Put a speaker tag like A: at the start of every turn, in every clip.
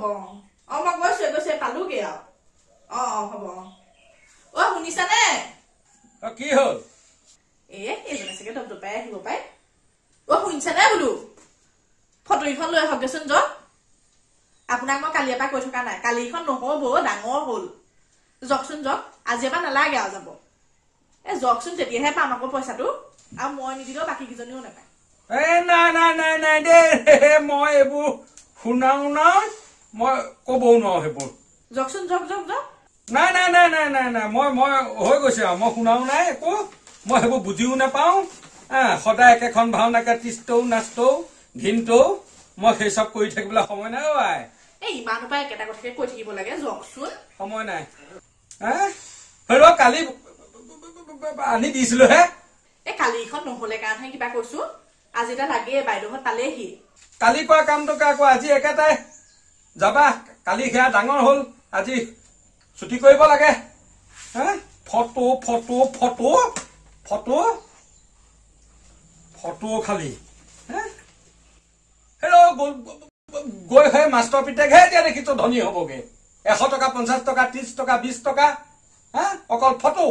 A: হ'ব। অ মই গৈছো গৈছো, পালোগে আৰু। অ অ হ'ব। অ শুনিছানে?
B: কি হ'ল?
A: এ এইজনে চাগে দপদপাই আহিব পাই। অ শুনিছানে বোলো, ফটো কেইখন লৈ আহকগেচোন যক। আপোনাক মই কালিৰ পৰা কৈ থকা নাই, কালিখন নহ'ব, ডাঙৰ হ'ল। যকচোন যক, আজিৰ পৰা নালাগে আৰু যাব। এ যকচোন, তেতিয়াহে পাম আকৌ পইচাটো। আৰু মই নিদিলেও বাকী কেইজনীও নাপায়।
B: এ নাই নাই নাই নাই দেই, মই এইবোৰ শুনাও নাই, মই ক'বও নোৱাৰো সেইবোৰ।
A: যকচোন যক যক যক।
B: নাই নাই নাই নাই নাই নাই, মই মই হৈ গৈছে আৰু, মই শুনাও নাই একো, মই সেইবোৰ বুজিও নাপাওঁ। সদায় একেখন ভাওনাকে তিষ্টও নাচতও ঘিনটও, মই সেই চব কৰি থাকিবলৈ সময় নাই। অ আই,
A: এই ইমানৰ পৰা একেটা কথাকে কৈ থাকিব লাগে, যকচোন।
B: সময় নাই। ৰ কালি আনি দিছিলো হে।
A: এই কালিখন নহলে কাৰণেহে কিবা কৈছো, আজি এটা লাগে, বাইদেউহঁত পালেহি।
B: কালি কোৱা কামটোকে আকৌ আজি একেটাই যাবা। কালি সেয়া ডাঙৰ হ'ল, আজি ছুটি কৰিব লাগে। হা, photo photo photo photo photo খালি। হেল্ল' গৈ সেই মাষ্টৰ পিতেকহে এতিয়া দেখিছো ধনী হ'বগে। 100 টকা, 50 টকা, 30 টকা, 20 টকা, হা অকল ফটো।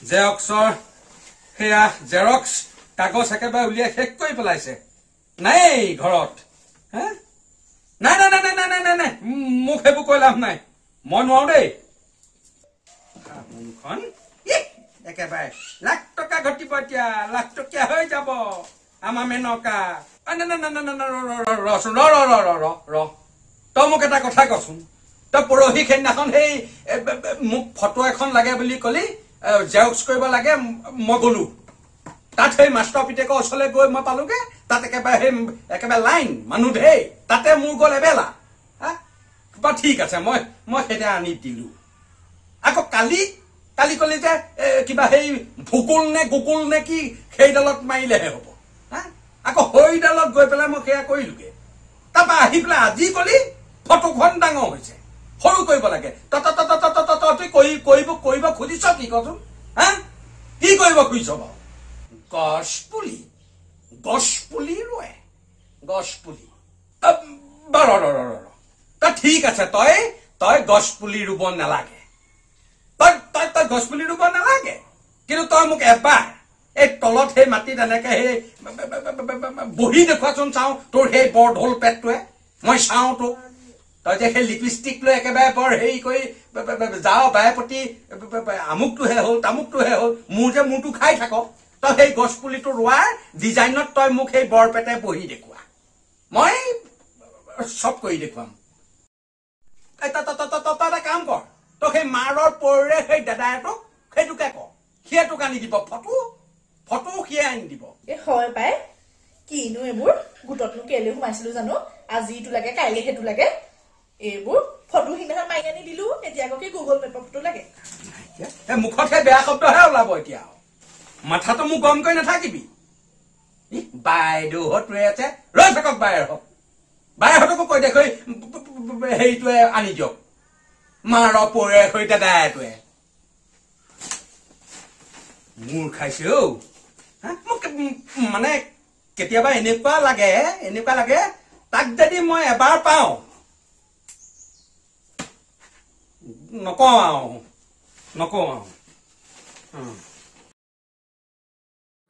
B: জেৰক্সৰ সেয়া জেৰক্স কাগজ একেবাৰে উলিয়াই শেষ কৰি পেলাইছে। নাই ঘৰত। হা, নাই নাই নাই নাই নাই নাই নাই, মোক সেইবোৰ কৈ লাভ নাই, মই নোৱাৰো দেই। চাবোনখন একেবাৰে লাখ টকা ঘটিব এতিয়া, লাখ টকীয়া হৈ যাব আমাৰ মেনকা। ৰচোন, ৰ ৰ ৰ ৰ ৰ ৰ, তই মোক এটা কথা কচোন, তই পৰহি সেইদিনাখন সেই মোক ফটো এখন লাগে বুলি কলি, জেৰক্স কৰিব লাগে, মই গলো তাত সেই মাষ্টৰ পিতেকৰ ওচৰলৈ গৈ মই পালোগে, তাত একেবাৰে সেই একেবাৰে লাইন মানুহ ঢেৰ, তাতে মোৰ গ'ল এবেলা। হা বা ঠিক আছে, মই মই সেইটা আনি দিলো। আকৌ কালি কালি কলি যে কিবা সেই ভূগোল নে গুগল নে কি সেইডালত মাৰিলেহে হ'ব। হা, আকৌ সেইডালত গৈ পেলাই মই সেয়া কৰিলোগে। তাৰপৰা আহি পেলাই আজি কলি ফটোখন ডাঙৰ হৈছে, সৰু কৰিব লাগে। তই কৰিব কৰিব খুজিছ কি কচোন? হা, কি কৰিব খুজিছ বাৰু? গছ পুলি, গছ পুলি ৰোৱে, গছ পুলি। ৰ ৰ ৰ ৰ, তই ঠিক আছে, তই তই গছ পুলি ৰুব নালাগে, তই তই তই গছ পুলি ৰুব নালাগে, কিন্তু তই মোক এবাৰ এই তলত সেই মাটিত এনেকে সেই বহি দেখুৱাচোন, চাওঁ তোৰ সেই বৰ ঢোল পেটটোৱে, মই চাওঁ তোক। তই যে সেই লিপষ্টিক লৈ একেবাৰে বৰ হেৰি কৰি যাওঁ বায়ে প্ৰতি, আমুকটোহে হ'ল তামুকটোহে হ'ল, মোৰ যে মূৰটো খাই থাক। তই সেই গছ পুলিটো ৰোৱাৰ ডিজাইনত তই মোক সেই বৰপেটে বহি দেখুওৱা, মই চব কৰি দেখুৱাম। তই এটা কাম কৰ, তই সেই মাৰৰ পৰে সেই দাদাটোক সেইটোকে ক, সিয়ে তোক আনি দিব ফটো, ফটো সিয়ে আনি দিব।
A: এই হয় পাই, কিনো এইবোৰ গোটতনো কেলে সোমাইছিলো জানো, আজি এইটো লাগে কাইলে সেইটো লাগে। এইবোৰ ফটো সিদিনাখন মাৰি আনি দিলো, এতিয়া আকৌ কি গুগল মেপৰ ফটো লাগে।
B: মুখত সেই বেয়া শব্দহে ওলাব এতিয়া, মাথাটো মোক গম কৰি নাথাকিবি। বাইদেউহঁত ৰৈ আছে, ৰৈ থাকক বায়েৰহঁত, বায়েৰহঁতকো কৈ দে হেৰিটোৱে আনি দিয়ক, মাৰৰ পৰে হৈ দাদাটোৱে মূৰ খাইছে। অ মোক মানে কেতিয়াবা এনেকুৱা লাগে, এনেকুৱা লাগে তাক যদি মই এবাৰ পাওঁ, নকওঁ আৰু, নকওঁ আৰু,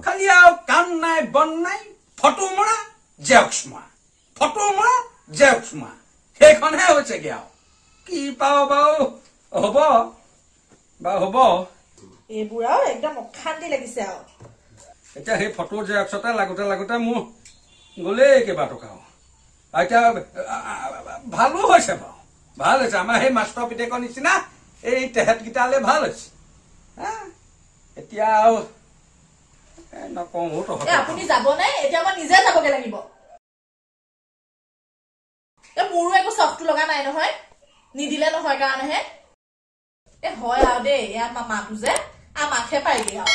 B: খালি আৰু কাম নাই বন নাই, ফটো মৰা জেৰক্স মৰা, ফটো মৰা জেৰক্স মৰা, সেইখনহে হৈছেগে আৰু। কি পাওঁ বাৰু, হ'ব বাৰু হ'ব।
A: এইবোৰ আৰু একদম অশান্তি লাগিছে আৰু।
B: এতিয়া সেই ফটো জেৰক্সতে লাগোতে লাগোতে মোৰ গ'লেই কেইবা টকাও। এতিয়া ভালো হৈছে বাৰু, ভাল হৈছে। আমাৰ সেই মাষ্টৰ পিতেকৰ নিচিনা এই তেহেঁতকেইটালৈ ভাল হৈছে। হা এতিয়া আৰু নকওঁ।
A: আপুনি যাবনে? এতিয়া মই নিজে যাবগে লাগিব। মোৰো একো চখটো লগা নাই নহয়, নিদিলে নহয় কাৰণেহে। এ হয় আৰু দেই, এয়া মামাটো যে আমাকহে পাইগে আৰু।